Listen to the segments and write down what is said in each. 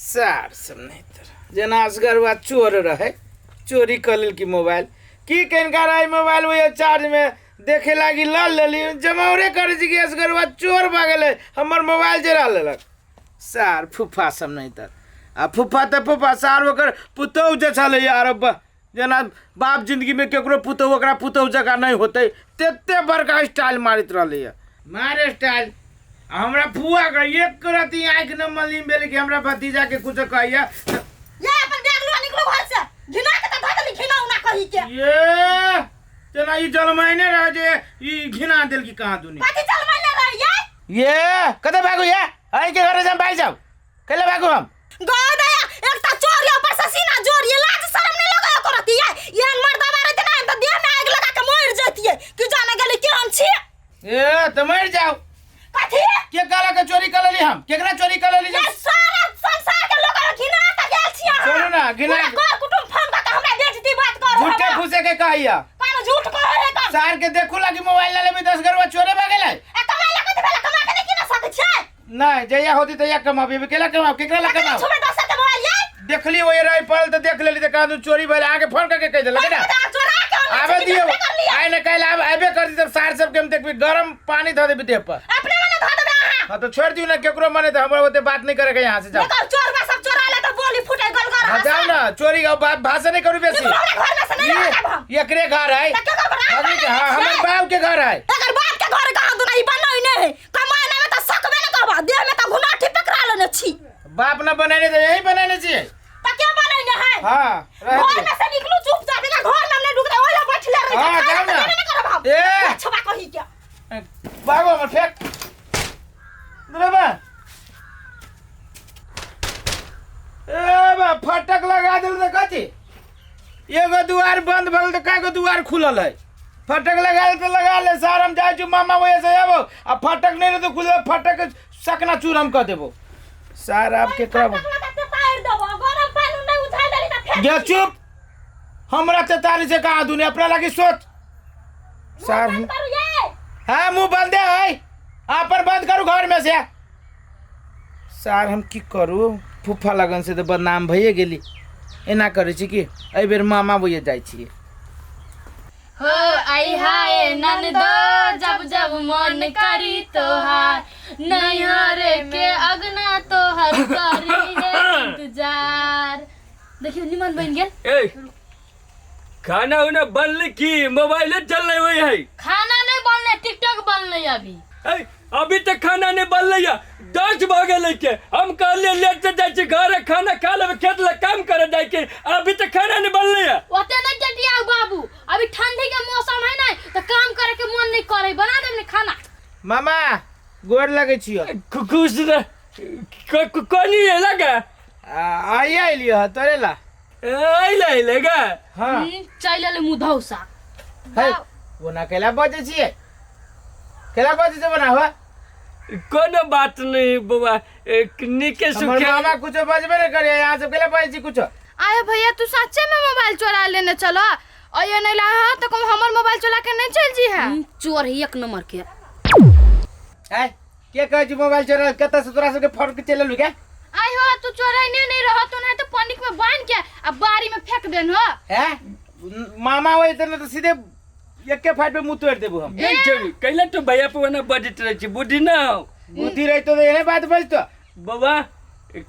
सार सब नहीं तर जेना असगरवा चोर रहे, चोरी कर लेलकी मोबाइल। की कनिका रहे मोबाइल वही चार्ज में देखे लागी ल लेली, जमौरे करे छी कि असगरवा चोर भऽ गेलै, हमर मोबाइल जरा लेलक। सार फूफा सब नहीं तर आ फूफा तऽ फूफा, सार ओकर पुतहु जे छलै यार, जेना बाप जिंदगी में केकरो पुतहु ओकरा पुतहु जकाँ नहि होतै तेते बड़का स्टाइल मारैत रहलैए। मारे स्टाइल आ हमरा फुआ के एक रति आँखि न मलिन भेलै कि हमरा भतीजा के कुछ कहैया। ये अपन बैग लो, निकलो घर से। घिना के त धऽ देली, घिना उना कही के। ये तेना ई जलमाइने रहे जे ई घिना देल की कहाँ दुनी। कथी जलमाइने रहे ये? ये कतऽ भागू ये? अहीं के घरे से हम भागि जाउ। कैले भागू हम? गो दया, एक त चोर ये, ऊपर से सीना जोर ये, लाज शरम नहीं लगे ओकर अथी ये। एहन मर्दावा रहते ना त देह में आगि लगा के मर जतिए कि जाने गेली केहन छी। ए त मर जाओ। कथी? के कहला के चोरी कर लेली हम? केकरा चोरी कर लेली? ये सारा संसार के लोग घिना के गेल छी अहाँ। चलू ना, घिना पूरा घर कुटुंब फोन कऽ के हमरा बेइज्जती बात करू। झूठे हमरा। फूसे के कहैया। कानो झूठ कहै है का? सार के देखू लागी मोबाइल ना लेबी 10 गरवा चोरे भऽ गेलै। ए कमाइ ला कथी भेलै? कमा के नहि किना सकै छियै? नहीं, जहिया होती तहिया कमाबी, अभी केला कमाब, केकरा ला ककरा कमाब? छुबै दोसर के मोबाइल ये? देखली वही रही पड़ल तो देख लेली, तो कहा चोरी भेल, आके फोन करके कह देलक ना। आके चोरा के आनने आबे छी, दियौ। देखबे करलियै। आइ ने काल्हि आब आबे कर दी तब सार सबके हम देखबी, गरम पानी धऽ देबी देह पर। अपने मने धऽ देबै अहाँ। हाँ तो छोड़ दियौ ना, केकरो मने तऽ हमरा ओते बात नहीं करे के, यहाँ से जाओ। देखो चोरबा सब चोरा ले तो बोली फूटे गलगल। हाँ जाओ ना, चोरी का बात भाषा नहीं करू बेसी। निकलो हमरा घर में से, नहीं रहब हम। ये एकरे घर है। तऽ केकर घर है? हमनी के, हाँ, हमर बाप के घर है। एकर बाप के घर कहाँ दुना ई बनई नहीं है। कमाए ना में त सकबे न करबा, देह में त घुनाठी पकड़ा लेने छी। बाप न बनैने त यही बनैने छियै। त के बनैने है? हां, रह घर दियौ। में से निकलू चुपचाप, एना घर में नहीं ढुकते, ओला बैठले रह। हां, जाओ ना। देबे न करब हम। ए छबा कही के बाबू हमर फेंक रे बा। ए बा फटक लगा देल त कथी? एगो दुआर बंद भगल त कागो दुआर खुलल है? फटक लगा ले तो लगा ले सार, हम जाइ छी मामा वजह से आबो आ फटक नहीं रहे तो खुद फटक सकना चूर हम कह देबो सार। आप के करब गे चुप, हमरा ते तारी से कहा दुनिया अपना लागी सोच सार। हाँ मुंह बंदे है, आपन बंद करू घर में से सार। हम की करू, फूफा लगन से तो बदनाम भइए गेली। एना करै छी कि एहि बेर मामा बोइए जाइ छियै। हो आई हाय ननदो, जब जब मन करी तोहार नैहर के अगना तोहर करी है इंतजार। देखियो निमन बन गेल। ए खाना उना बनले की मोबाइले चल रही हुई है? खाना नहीं बनले, टिकटॉक बनले अभी। ए अभी तक खाना नहीं बनले या 10 भऽ गेलै के हम कहलिए लेट से जाइ छी घर, खाना खा लेबै, खेत ले काम करे जाइ के, अभी तक खाना नहीं बनले या। ओते नहीं टेटियाउ बाबू, अभी ठंडी के मौसम है ना तो काम करे के मन नहीं करे, बना देब ने खाना। मामा गोर लगै छियो। खुश रह। कोनी लगा आइए अलियो ह तोरे ला। अइले अइले गा। हाँ चल अले मुँह धौसा है ओना कैला बजै छियै, कैला बजै छै बना हुआ? कोनो बात नहीं बौआ, एक नीके हमर सुखे मामा कुछो बजबे नहीं करे, यहाँ सब कैला बजै छी कुछो? आये भैया तू सच्चे में मोबाइल चोरा लेने चलो और ये नहीं ला तो कम हमर मोबाइल चोरा के नहीं चल जी है। चोर है एक नंबर के। आय के कहै छी मोबाइल चोरा? कतऽ से तोरा सबके फोन के चलि एलौ के? आय हो तू चोराइने नहीं रह तो नहीं तो पनिक में बांध के आ बारी में फेंक देन हो। हैं मामा होय त न त सीधे एके फाइट में मुंह तोड़ देबो हम। नहीं छोड़ी कैला तो भैया पर ना बजत रहे छी, बुद्धि ना हो। बुद्धि रहितो त एहने बात बजतो। बबा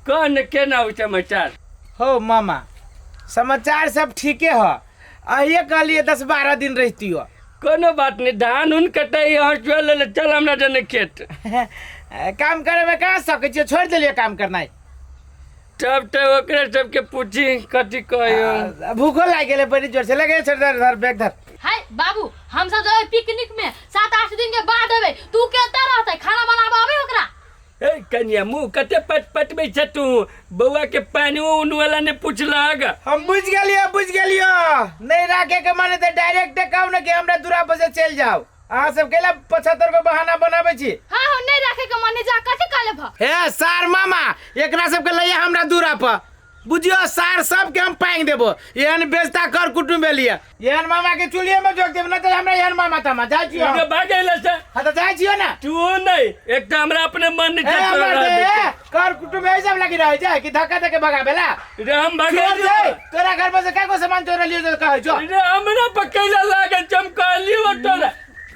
कौन केना हो समाचार? हो मामा समाचार सब ठीके हो, अहिए कहलिए 10-12 दिन रहती हो। कोनो बात नहीं, धान उन कटाई हंसुआ ले ले चल हमरा जने खेत। काम करे में कहाँ सकै छियै, छोड़ देलिए काम करनाइ। तब तो ओकरे सबके पूछी कथी कहियो। भूखो लागि गेलै बड़ी जोर से, लगे छोड़ धर धर बैग धर। हाय बाबू हम सब जेबै पिकनिक में 7-8 दिन के बाद अबै, तू केते रहतै खाना बनाबऽ अबै ओकरा? ए कनिया मुँह कते पट पटबै छ तू, बौआ के पानी उन वाला ने पूछलक। हम बुझ गेलियो, बुझ गेलियो, नहीं राखे के माने त डायरेक्ट कहू ने कि हमरा दूरा पर से चलि जाओ। अहाँ सब केला 75 गो बहाना बनाबै छी। हाँ हो नहीं राखे के माने जा कथी कह लेब। हे सार मामा एकरा सबके लइया हमरा दूरा पर, बुझियो सार सबके हम पांग देबो। एहन बेचता कर कुटुम्ब भेलिए, एहन मामा के चुल्हिए में जोक देब, न त हमरा एहन मामा तमा जाइ छियो। रे भागैले से। हां त जाइ छियो ना। तू नहीं, एक तो हमरा अपने मन नहीं ए, चल हमर रहा दे, है। कर कुटुम्ब ऐ सब लगी रहे जाए कि धक्का दे के भगाबेला। रे हम भागे चोर दे, तोरा घर पर से का को सामान चोरा लियो तो कहै जो। रे हमरा पकैला लागल चमकाली वो तोरा।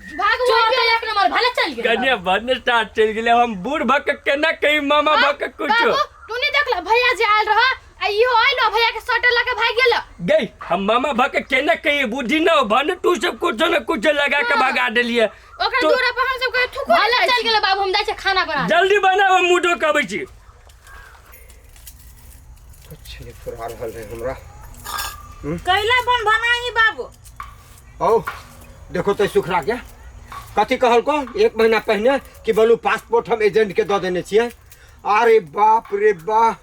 भाग चोर तो एक नंबर भले चल गेल। कन्या बन स्टार्ट चल गेले, हम बूढ़ भक के ना कहीं मामा भक कुछ। बाबू तू नहीं देखला भैया जे आयल रह आ इहो आइलो भैया के शटर लगा भाग गेल। गई हम मामा भक के ना कहीं बुद्धि ना भन तू सब कुछ न कुछ लगा के भगा देलिए। ओकरा दूर पर हम सब के थुको भले चल गेल बाबू, हम जाइ छै खाना बना। जल्दी बनाओ, हम मुंह धोके छी। कुछ नहीं फुरा रहल है हमरा। कैला बन बनाई बाबू। औ देखो तो सुखरा के कथी कहल को एक महीना पहले कि बोलू पासपोर्ट हम एजेंट के दऽ देने छियै। अरे बाप रे बा,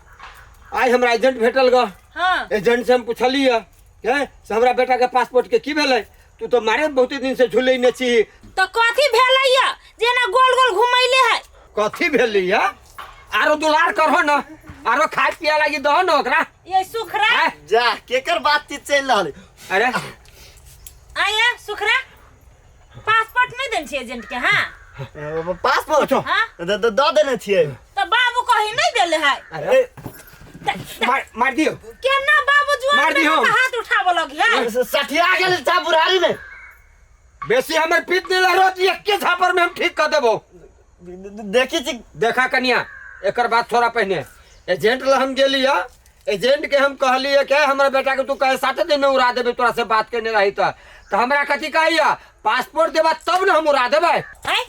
आइ हमरा एजेंट भेटल ग। हाँ। एजेंट से हम पुछलियै के से हमरा बेटा के पासपोर्ट के की भेलै, तू तो मारे बहुते दिन से झुलैने छी। तो कथी भेलै या जेना गोल गोल घुमैले है? कथी भेलै या? आरो दुलार करहो न, आरो खाय पिया लागी दहो न ओकरा। ये सुखरा जा केकर बातचीत चलि रहल। अरे आया सुखरा पासपोर्ट नहीं देने छियै एजेंट के? हाँ पासपोर्ट हाँ दऽ देने छियै। तो बाबू कहीं नहीं देले है। अरे मार दियो केना बाबू जुआन मार दियो। हाथ उठाबो लगी है। सठिया गेल चा बुढ़ारी में। बेसी हमर पीत नहीं लहरो, एके झापर में हम ठीक कर देबो। देखी छी देखा कनिया, एकर बात थोड़ा पहिने एजेंट ल हम गेलियै, एजेंट के हम कहलियै के हमरा बेटा के तू कहे 7 दिन में उड़ा देबे, तोरा से बात केने रही त हमरा कथी कहैया पासपोर्ट देबा तब न हम उड़ा देबै। आय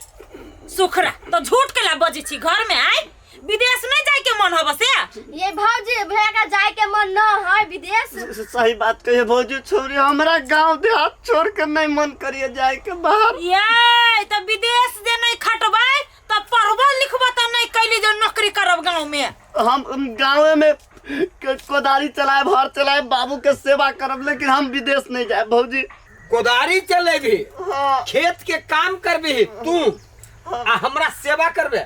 सुखरा तो झूठ के ला बजै छी घर में। आय विदेश नहीं जाय के मन हब से? ये भौजी भैया का जाय के मन न है विदेश। सही बात कहिए भौजी, छोरी हमरा गांव देहात छोड़ के नहीं मन करिए जाय के बाहर। ये त विदेश जे नहीं खटबै त पढ़बो लिखबो त नहीं कैली जे नौकरी करब गांव में। हम गांव में कोदारी चलाए हर चलाए बाबू के सेवा करब, लेकिन हम विदेश नहीं जाए भौजी। कोदारी चलेबी, हाँ। खेत के काम करबी तू आ हमरा सेवा करबे।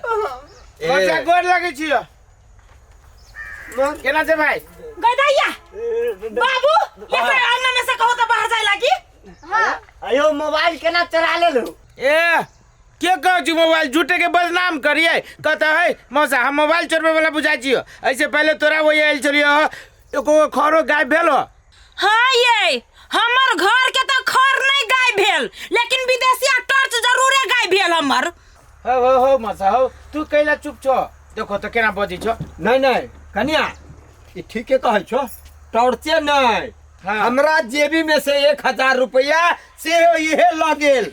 मौसा गोर लगै छियो। केना छै भाई? गदैया बाबू एकर अंगना में से कहो त बाहर जाय लागी। हां अयो मोबाइल केना चला लेलु? ए के कहै छी मोबाइल झूठे के बदनाम करिए कहता है मौसा हम मोबाइल चोरबे वाला बुझाइ छियो। ऐसे पहले तोरा वही आयल छलियो एको खरो गायब भेल हो। हां ये हमर घर के तो खर नहीं गायब भेल, लेकिन विदेशिया टॉर्च जरूरे गायब भेल हमर। हो हो हो मौसा हो, तू कैला चुप छो? देखो तो केना बजै छो। नहीं नहीं कनिया ई ठीके कहै छो, टॉर्चे नहीं। हाँ। हमरा जेबी में से 1000 रुपया से इहे ल गेल।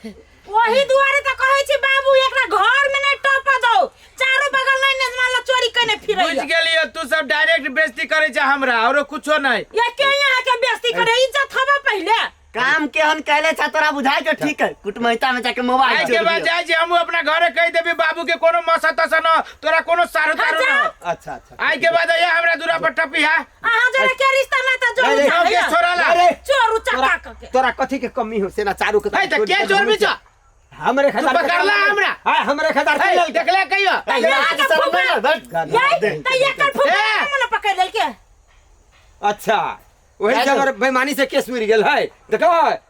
वही दुआरे त कहै छी बाबू एकरा घर में नहीं टपा दो, चारो बगल नहीं नेजमा ल चोरी कने फिरै। बुझ गेलियो तू सब डायरेक्ट बेइज्जती करै छ हमरा औरो कुछो नहीं। ये के यहाँ के बेइज्जती करे, इज्जत हवा पहले। काम केहन कैले छा तोरा बुझाय जो ठीक है, कुटमैता में जाके मोबाइल आई के बाद जाय छी हम अपना घरे कह देबी बाबू के कोनो मौसा तसा न तोरा कोनो सारू तारू न। अच्छा अच्छा आई के बाद ये हमरा दूरा पर टपी है। अहाँ जरा के रिश्ता नाता जोड़ू के छोराला। अरे चोरू चका के तोरा कथी के कमी हो सेना चारू के? त के चोरबी छ? हमरे खदार पकड़ला हमरा। हां हमरे खदार चल देखले कहियो त एकर फुफा मन पकड़ लेल के। अच्छा वही जबर बेईमानी से केस मिल गेल है। देखो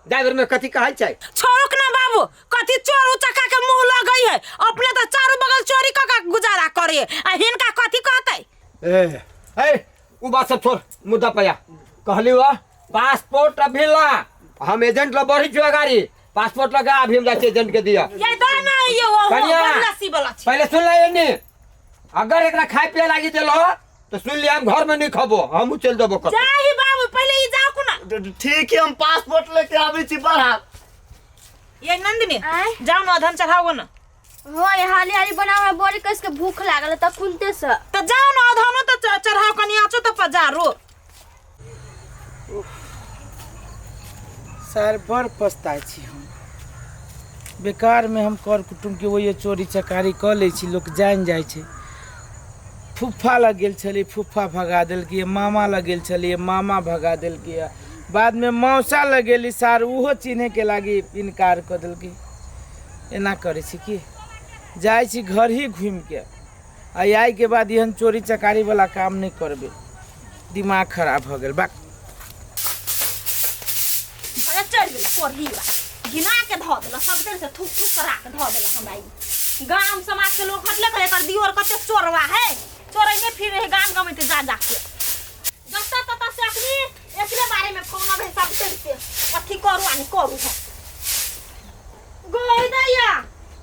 ड्राइवर में कथी कहै छै? छोड़ुक ना बाबू, कथी चोर उचका के मुंह लगै है, अपने त चारू बगल चोरी क के गुजारा करे आ हिनका कथी कहतै? ए ए उ बात सब छोड़, मुद्दा पया कहली वा पासपोर्ट अभी ला, हम एजेंट ल बढ़ी छ गाड़ी, पासपोर्ट लगा अभी हम जाइ एजेंट के दिया। ये द ना ये वो बदलासी वाला छी। पहले सुन ले एनी, अगर एकरा खाय पिए लागी देलो तो सुन लिया हम घर में नहीं खबो, हम चल देबो कत। जाही बाबू पहले ई जाओ कोना। ठीक है हम पासपोर्ट लेके आबै छी बाहर। ये नंदिनी जाओ न अधन चढ़ाओ न। हो ये हाली हाली बनाओ, बड़ी कस के भूख लागल त कुनते से। त जाओ न अधनो त चढ़ाओ कनी आचो त पजारो। सर बड़ पछताइ छी हम, बेकार में हम कर कुटुम के वही चोरी चकारी क लै छी, लोक जान जाइ छै। फुफा लग गेल छलियै, फुफा भगा देलकै, मामा लग गेल छलियै, मामा भगा देलकै, बादमे मौसा लग गेली सार उहो चिन्हैके लागी इनकार कऽ देलकै। एना करै छी कि जाइ छी घर ही घुमिके आ आइके बाद एहन चोरी चकारी वाला काम नहि करबै। दिमाग खराब हो गेल बा। अरे चढ़ गेल कोढ़ी बा, घिना के धऽ देलक सब देर से, थूक थूक करा के धऽ देलक हमरा। ई गाम समाज के लोग हटले करे एकर दियोर कते चोरवा है, चोरैने फिर रहे गाम गमैते जा जा के। जतऽ ततऽ से अखनी एकरे बारे में फोन अबै सब देर से, कथी करू आ नहि करू हम। गई दैया,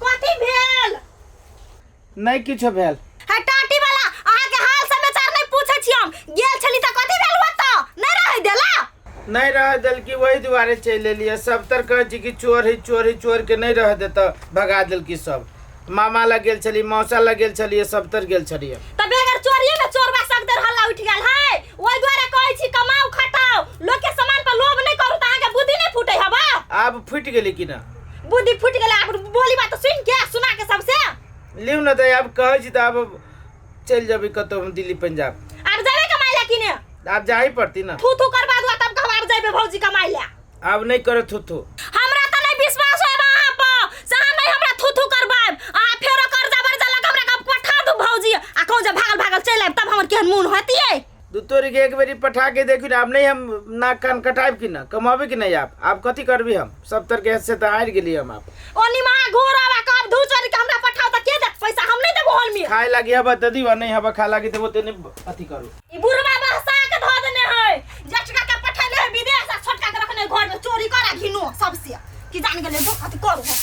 कथी भेल? नहि किछो भेल। है टाटी वाला, अहाँ के हाल समाचार नहीं पूछै छी हम। गेल छली तऽ कथी भेल ओतऽ? नहीं रहै देला? नहीं रह देलकी, वही दुआरे चलि एलियै। सब तर कहै छी कि चोर है चोर है, चोर के नहीं रह देता, भगा देलकी सब। मामा लग गेल छलियै, मौसा लग गेल छलियै, सब तर गेल छलियै। तऽ बेगर चोरिये में चोरबा सगदर हल्ला उठि गेल है। ओहि दुआरे कहै छी कमाउ खटाउ, लोक के सामान पर लोभ नहीं करू, तऽ अहाँके बुद्धि नहीं फूटे हबा। आब फूटि गेलै कि ना? बुद्धि फूटि गेलै आब बोली बात सुनि के सुना के सबसे। लिउ ने तऽ आब कहै छी तऽ आब चलि जेबै कतहु हम दिल्ली पंजाब। आब जेबै कमाइ लए कि ने? आब जाही पड़ती ना। थू थू करबा दुआ तब कहब आब जेबै भौजी कमाइ लए। आब नहीं करो थू थू। हमरा तऽ नहीं विश्वास होय अहाँ पर, से अहाँ नहीं हमरा थू थू करबाब। अहाँ फेरो कर्जा बर्जा लग हमरा कब पठा दू भौजी, आ कहूँ जे भागल भागल चलि आयब तब हमर केहन मोन होतियै। दू तोरी के एक बेरी पठा के देखी ना, आब नहीं हम नाक कान कटाब कि ना, कमाबे कि नहीं आप, आप कथी करबी हम सब तर के से तऽ हारि गेली हम आप। ओनी महा घूर आवा कहब दू चोरी के हमरा पठाओ तऽ के देत पैसा? हम नहीं देबो हॉल में। खाए लागी हबा तऽ दीवा, नहीं हबा खाए लागी तऽ ओते नहीं अथी करू। ई बुढ़वा बहसा के धऽ देने है, जेठका के पठेले है विदेश आ छोटका के रखने घर में चोरी करा घिनो सबसे, की जान गेलै दो कथी करू हम।